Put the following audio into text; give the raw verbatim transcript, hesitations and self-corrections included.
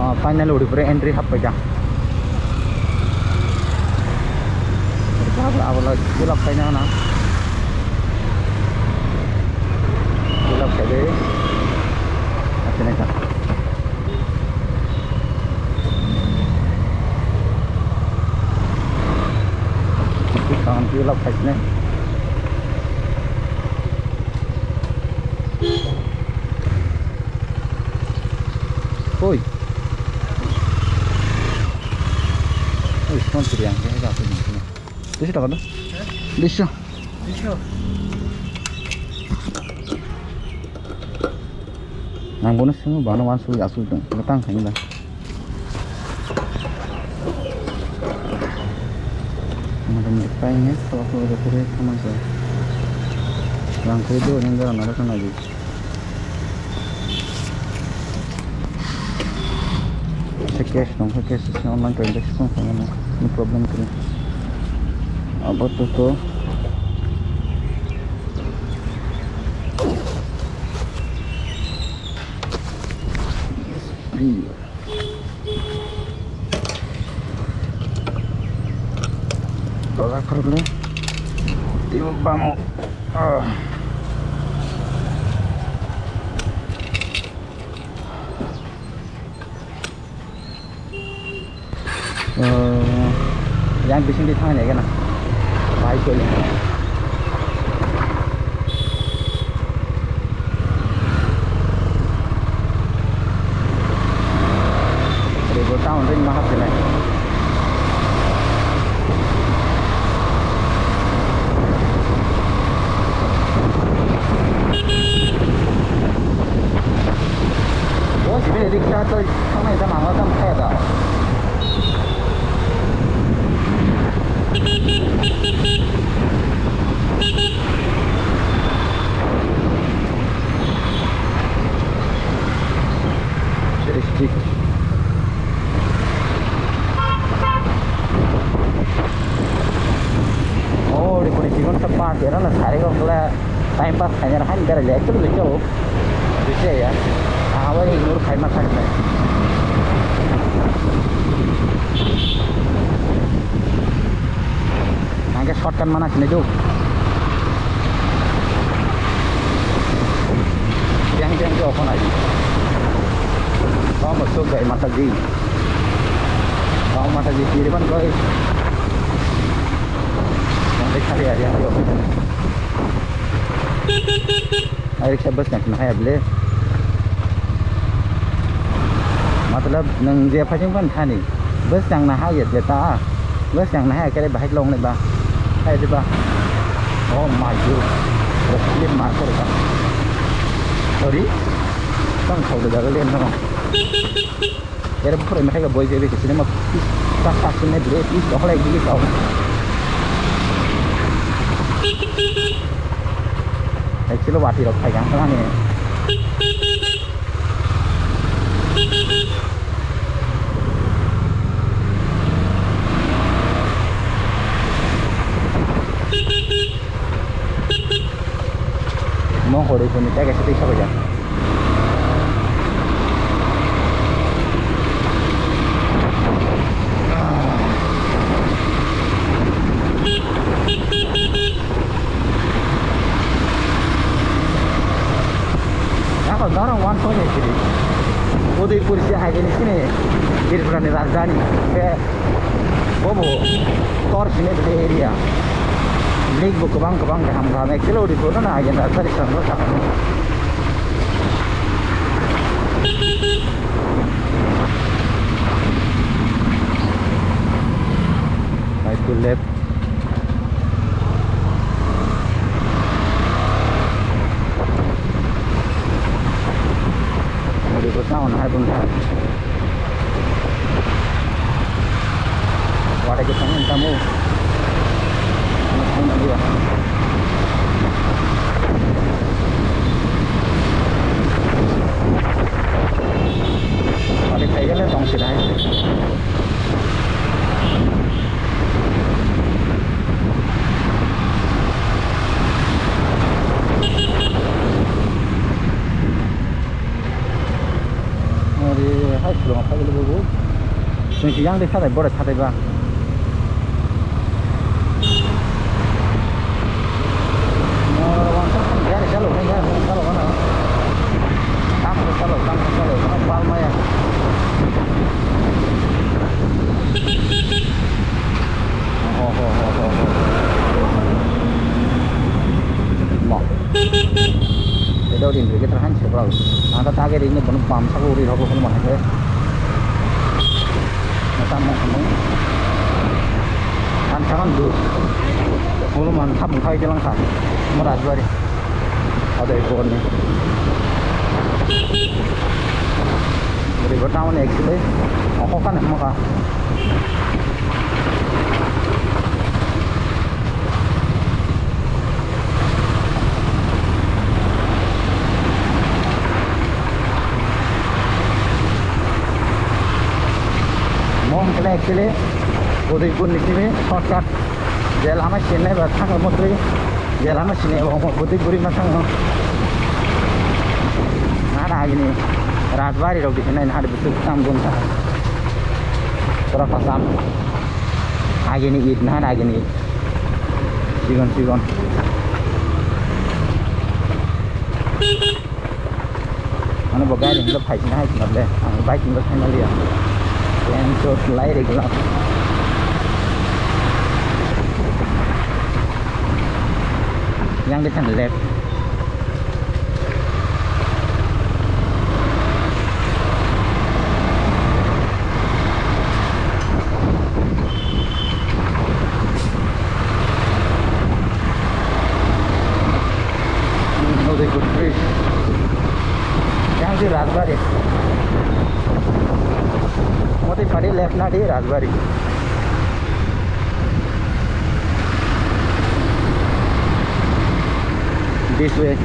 Ah, finally, Udaypur entry happai kha. Abo la fill up khaina na. Fill up khai de. Asini kha. Fill up khai sini. Oi. Oi, sponsor yang, yang, yang, yang. Duiso taka da? Duiso. Duiso. Ang bono swngo, bono wansugwi asugwi tong, tang khaini da. Motamoti paine, kholok kholok rw khe tongma se. Rang khe do, nang jora narwkha nai di. Se cash tong kha, cash se online transaction khaimano, no problem kwrwi. Abo to to. Tola khoroknwi teibo bango. Ah. Oh, yang bising di thang ya kana? Bai ko ni. Rego town ring mahap jelai. O sibini riksa to thangna ita mangla tam kaya da. Strict. Oh, di puni sikon tepat ya, na sari kok kela time pass kanya, kan dari lektor bejo. Bisa ya. Awal ini nur kaima kan. Hingke shortcut mana sini tu. Yang yang jauh kan aja. Oh, masuk dari mata di. Oh, mata di kiri kan koi. Yang dekat ya, yang jauh. Ai riksa bwswng nahaya bwle. Matlab nwng je phaising phano thani. Bwswng nahaya je ta. Bwswng nahaya khe bahai longnai ba. Hai de ba. Oh my God. Slip ma kore ka. Sorry. Tang khau de jaga le no. Era bukhuk rok mekhai ka boi jebe khe sinema pis tak tak sinai bwrwi pis dokhorlai bwrwi kau. Actually wati rok phai kang thani. Mo hori kuni tege sitei sabaja. Ako norok wan soi sini. Udaipur si hai ni sini. Tripura ni rajdhani. Ke Bobo, tor sini bini area. Lake bo kwbang kwbang kaham kaham. Actually, odi kono na agenda sari sangbo sakano. Right to left. Odi ko town hai bung hai. Wada kita ni tamu. Wada kaya le tong sih dah. Ori hai Chwng khe yang de satai, bore satai ba. Gari chalo, gari chalo, gari chalo, gari chalo. Tam chalo, tam chalo, tam palmaya. Ho, ho, ho, ho, ho. Mo. Edo din rege terhan sebral. Ada tage rini bono bam sabo uri rok bono mana ke. Mata mo mo. An saman du. Mulu man thap khai jalan kha. Mo Rajbari. Ada ibu ni. Beri bertamu ni actually. Aku kan mau kah. Mom kene actually Udaipur ni simi shortcut je lama sinai ba thang mo twi je lama sinai ba mo Udaipur ma thang mo. Na na agini Rajbari rok di sinai na de bisu tam gun ta. Pura pasam. Agini it na agini it. Sigon sigon. Ano bo gari hinglo phai sina hai sina le. Ang bike hinglo phaina liya. Yang so lai re gula. Yang de kan left. Udaipur Bridge. Yang di Rajbari. Modi padi left na di Rajbari. This way.